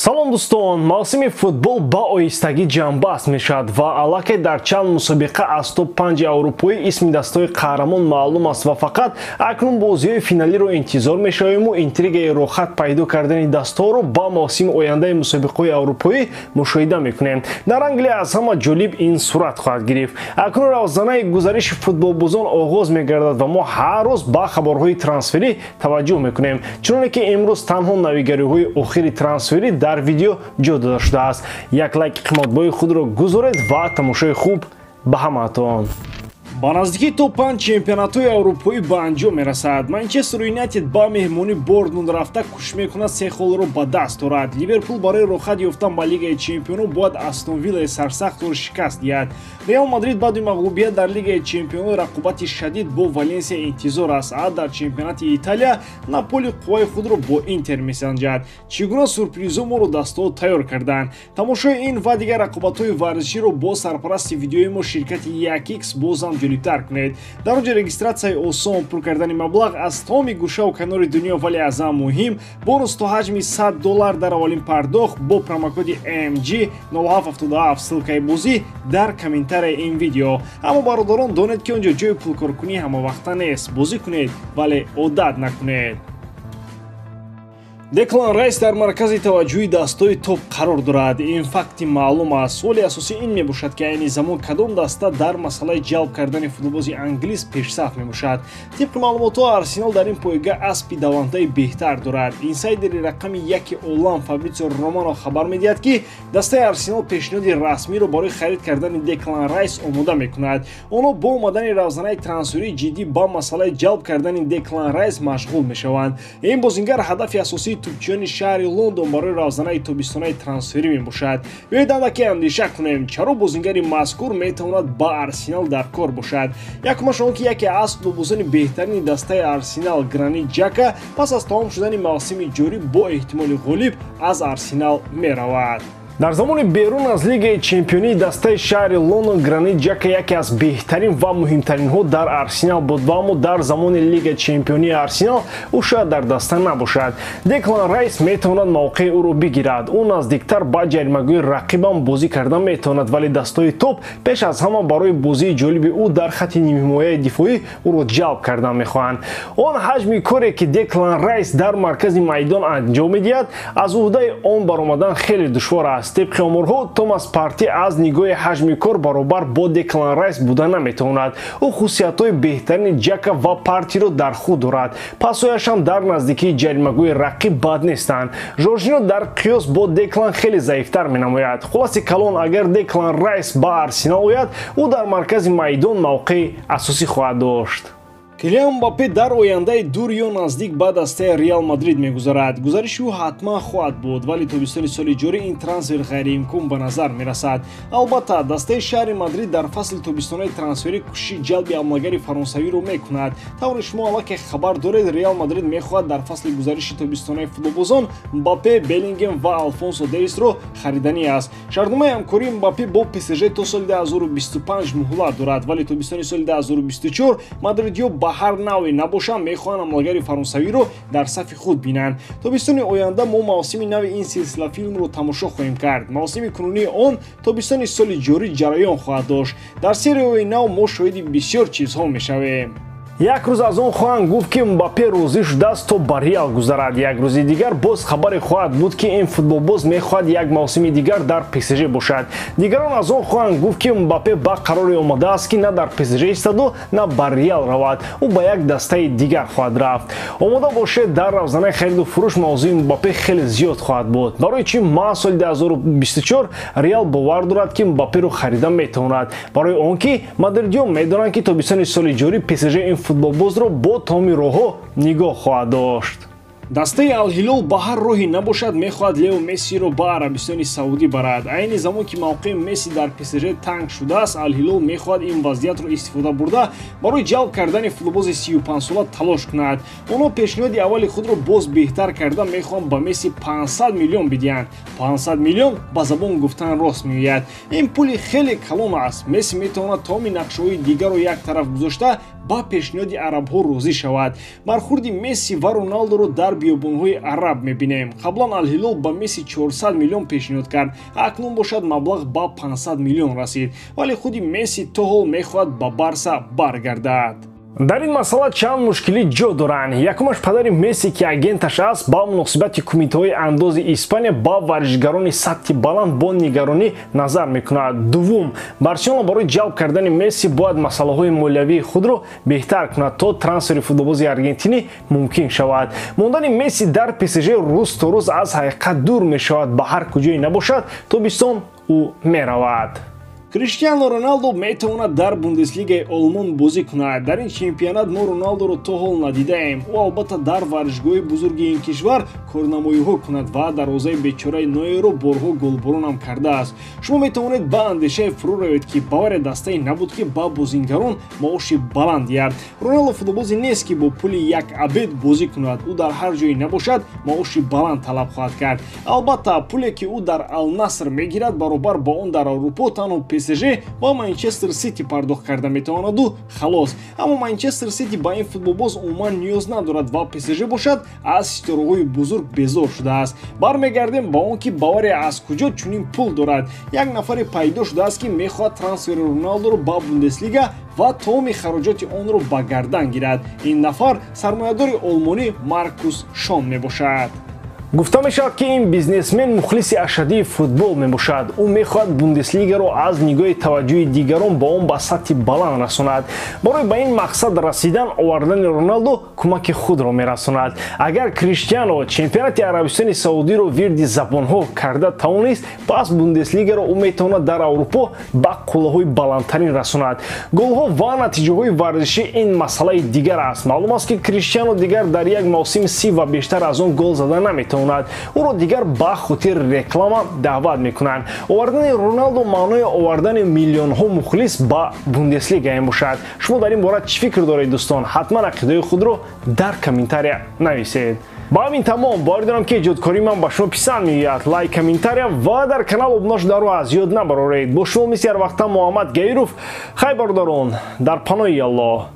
Салом дӯстон, мавсими футбол ба оҳистагӣ ҷамъбаст мешавад ва аллакай дар чанд мусобиқа аз топ-5 аврупоӣ исми дастаҳои қаҳрамон маълум аст ва фақат акнун бозиҳои финалиро интизор мешавему интригаи роҳат пайдо кардани дастаҳоро ба мавсими ояндаи мусобиқаҳои аврупоӣ мушоҳида мекунем. Дар Англия аз ҳама ҷолиб ин сурат хоҳад гирифт. Акнун равзанаи гузариши футболбозон оғоз мегардад ва мо ҳар рӯз ба хабарҳои трансферӣ таваҷҷӯҳ мекунем, чуноне ки имрӯз танҳо навигариҳои охири трансферӣ дар видео ҷо дода шудааст. Як лайк қиматбои худро гузоред ва тамошои хуб ба ҳамаатон. Ба наздикии топ-5 чемпионатҳои аврупоӣ ба анҷом мерасад. Манчестер Юнайтед ба меҳмонӣ Борнмут рафта кӯшиш мекунад се холро ба даст орад. Ливерпул барои роҳат ёфтан ба Лигаи чемпионо бояд Астон Виллаи сарсахтро шикаст диҳад. Реал Мадрид баъди мағлубият дар Лигаи чемпионо рақобати шадид бо Валенсия интизор аст, а дар чемпионати Италия Наполи қувваи худро бо Интер месанҷад. Чӣ гуна сюрпризҳо моро дастаҳо тайёр карданд? Тамошои ин ва дигар рақобатҳои варзиширо бо сарпарасти видеои мо ширкати 1x бозам ҷолибтар кунед. Дар он ҷо регистратсияи осон, пур кардани маблағ аз тамоми гӯшаву канори дунё, вале аз ҳама муҳим бонус то ҳаҷми $100 дар аввалин пардохт бо промокоди MG 0777. Ссылкаи бозӣ дар комментарияи ин видео. Аммо бародарон, донед ки он ҷо ҷои пулкоркунӣ ҳамавақта нест. Бозӣ кунед, вале одат накунед. Деклан Райс дар маркази таваҷҷӯҳи дастаҳои топ қарор дорад. Ин факти маълум аст. Суоли асосӣ ин мебошад, ки айни замон кадом даста дар масъалаи ҷалб кардани футболбози англис пешсаф мебошад. Тибқи маълумотҳо, Арсенал дар ин пойга аспи давандаи беҳтар дорад. Инсайдери рақами яки олам Фабритсио Романо хабар медиҳад, ки дастаи Арсенал пешниҳоди расмиро барои харид кардани Деклан Райс омода мекунад. Онҳо бо омадани равзанаи трансферии ҷиддӣ ба масъалаи ҷалб кардани Деклан Райс машғул мешаванд. Ин бозингар ҳадафи асосии тӯбчиёни шаҳри Лондон барои равзанаи тобистонаи трансферӣ мебошад. Биёед андаке андеша кунем, чаро бозингари мазкур метавонад ба Арсенал дар кор бошад. Якумаш он ки яке аз футболбозони беҳтарини дастаи Арсенал Гранит Ҷака пас аз тамом шудани мавсими ҷорӣ бо эҳтимоли ғолиб аз Арсенал меравад. Дар замони берун аз Лигаи чемпионии дастаи шаҳри Лондон Гранит Ҷака яке аз беҳтарин ва муҳимтаринҳо дар Арсенал буд ва аммо дар замони Лигаи чемпионии Арсенал ӯ шояд дар даста набошад. Деклан Райс метавонад мавқеи ӯро бигирад. Ӯ наздиктар ба ҷаримагӯи рақибам бозӣ карда метавонад, вале дастаҳои топ пеш аз ҳама барои бозии ҷолиби ӯ дар хати нимҳимояи дифоӣ ӯро ҷалб кардан мехоҳанд. Он ҳаҷми коре ки Деклан Райс дар маркази майдон анҷом медиҳад, аз уҳдаи он баромадан хеле душвор аст. Тибқи оморҳо, Томас Парти аз нигоҳи ҳаҷми кор баробар бо Деклан Райс буда наметавонад. Ӯ хусусиятҳои беҳтарини Ҷака ва Партиро дар худ дорад. Пасҳояшам дар наздикии ҷаримагӯи рақиб бад нестанд. Жоржино дар қиёс бо Деклан хеле заифтар менамояд. Хулоси калон, агар Деклан Райс ба Арсенал ояд, ӯ дар маркази майдон мавқеи асосӣ хоҳад дошт. Килиан Мбаппе дар ояндаи дур ё наздик ба дастаи Реал Мадрид мегузарад. Гузариши ӯ ҳатман хоҳад буд, вале тобистони соли ҷорӣ ин трансфер ғайриимкон ба назар мерасад. Албатта, дастаи шаҳри Мадрид дар фасли тобистонаи трансферӣ кӯшиши ҷалби амалгари фаронсавиро мекунад. Тавре шумо аллакай хабар доред, Реал Мадрид мехоҳад дар фасли гузариши тобистонаи футболбозон Мбаппе, Беллингем ва Алфонсо Дэвисро хариданӣ аст. Шартномаи ҳамкории Мбаппе бо ПСЖ то соли 2025 муҳлат дорад, вале тобистони соли 2024 мадридиё ба ҳар навъе набошанд мехоҳанд амалгари фаронсавиро дар сафи худ бинанд. Тобистони оянда мо мавсими нави ин силсила филмро тамошо хоҳем кард. Мавсими кунунии он тобистони соли ҷорӣ ҷараён хоҳад дошт. Дар серияҳои нав мо шоҳиди бисёр чизҳо мешавем. Як рӯз аз он хоҳанд гуфт, ки Мбаппе розӣ шудааст то ба Реал гузарад. Як рӯзи дигар боз хабаре хоҳад буд, ки ин футболбоз мехоҳад як мавсими дигар дар ПСЖ бошад. Дигарон аз он хоҳанд гуфт, ки Мбаппе ба қароре омадааст, ки на дар ПСЖ истаду, на ба Реал равад. Ӯ ба як дастаи дигар хоҳад рафт. Омода бошед, дар равзанаи хариду фурӯш мавзӯи Мбаппе хеле зиёд хоҳад буд. Барои чӣ маҳз соли 2024 Реал бовар дорад, ки Мбапперо харида метавонад? Барои он ки мадридиён медонанд, ки тобистони соли ҷорӣ ПСЖ ин футболбозро бо тамоми роҳҳо нигоҳ хоҳад дошт. Дастаи Алҳилол ба ҳар роҳе набошад мехоҳад Лео Мессиро ба Арабистони Саудӣ барад. Айни замон ки мавқеи Месси дар ПСЖ танг шудааст, Алҳилол мехоҳад ин вазъиятро истифода бурда барои ҷалб кардани футболбози 35сола талош кунад. Онҳо пешниҳоди аввали худро боз беҳтар карда мехоҳанд ба Месси 500 миллион бидиҳанд. 500 миллион ба забон гуфтан рост меояд. Ин пули хеле калон аст. Месси метавонад тамоми нақшаҳои дигарро як тараф гузошта ба пешниҳоди арабҳо розӣ шавад. Бархурди Месси ва Роналдоро дар биёбонҳои араб мебинем. Қаблан Ал-Ҳилол ба Месси 400 миллион пешниҳод кард, акнун бошад маблағ ба 500 миллион расид, вале худи Месси то ҳол мехоҳад ба Барса баргардад. Дар ин масъала чанд мушкилӣ ҷо доранд. Якумаш, падари Месси, ки агенташ аст, ба муносибати кумитаҳои андози Испания ба варзишгарони сатҳи баланд бо нигаронӣ назар мекунад. Дуввум, Барселона барои ҷалб кардани Месси бояд масъалаҳои молиявии худро беҳтар кунад, то трансфери футболбози аргентинӣ мумкин шавад. Мондани Месси дар ПСЖ рӯз то рӯз аз ҳақиқат дур мешавад. Ба ҳар куҷое набошад, тобистон ӯ меравад. Криштиану Роналдо метавонад дар Бундеслигаи Олмон бозӣ кунад. Дар ин чемпионат мо Роналдоро то ҳол надидаем. Ӯ албатта дар варзишгоҳи бузурги ин кишвар корнамоиҳо кунад ва дарвозаи бечораи Нойерро борҳо голборонам кардааст. Шумо метавонед ба андешае фурӯ равед, ки Бавария дастае набуд, ки ба бозингарон маоши баланд диҳад. Роналдо футболбозе нест, ки бо пули як обед бозӣ кунад. Ӯ дар ҳар ҷое набошад, маоши баланд талаб хоҳад кард. Албатта, пуле, ки ӯ дар Ал-Наср мегирад, баробар ба он дар Аврупо танҳо ПСЖ ва Манчестер Сити пардохт карда метавонаду халос. Аммо Манчестер Сити ба ин футболбоз умуман ниёз надорад ва ПСЖ бошад аз ситораҳои бузург безор шудааст. Бармегардем ба он, ки Бавария аз куҷо чунин пул дорад. Як нафаре пайдо шудааст, ки мехоҳад трансфери Роналдоро ба Бундеслига ва тамоми хароҷоти онро ба гардан гирад. Ин нафар сармоядори олмонӣ Маркус Шон мебошад. Гуфта мешавад, ки ин бизнесмен мухлиси ашаддии футбол мебошад. Ӯ мехоҳад Бундеслигаро аз нигоҳи таваҷҷӯҳи дигарон ба он ба сатҳи баланд расонад. Барои ба ин мақсад расидан, овардани Роналдо кӯмаки худро мерасонад. Агар Криштиано чемпионати Арабистони Саудиро вирди забонҳо карда тавонист, пас Бундеслигаро ӯ метавонад дар Аврупо ба қуллаҳои баландтарин расонад. Голҳо ва натиҷаҳои варзишӣ ин масъалаи дигар аст. Маълум аст, ки Криштиано дигар дар як мавсим 30 ва бештар аз он гол зада наметавонад. Ӯро дигар ба хотири реклама даъват мекунанд. Овардани Роналдо маънои овардани миллионҳо мухлис ба Бундеслига мебошад. Шумо дар ин бора чӣ фикр доред, дӯстон? Ҳатман ақидаи худро дар комментария нависед. Ба ҳамин тамом. Боварӣ дорам, ки эҷодкории ман ба шумо писанд меояд. Лайк, комментария ва дар канал обуна шударо аз ёд набароред. Бо шумо мисли ҳар вақта Муҳаммад Гаиров. Хай, бародарон, дар паноҳи Аллоҳ.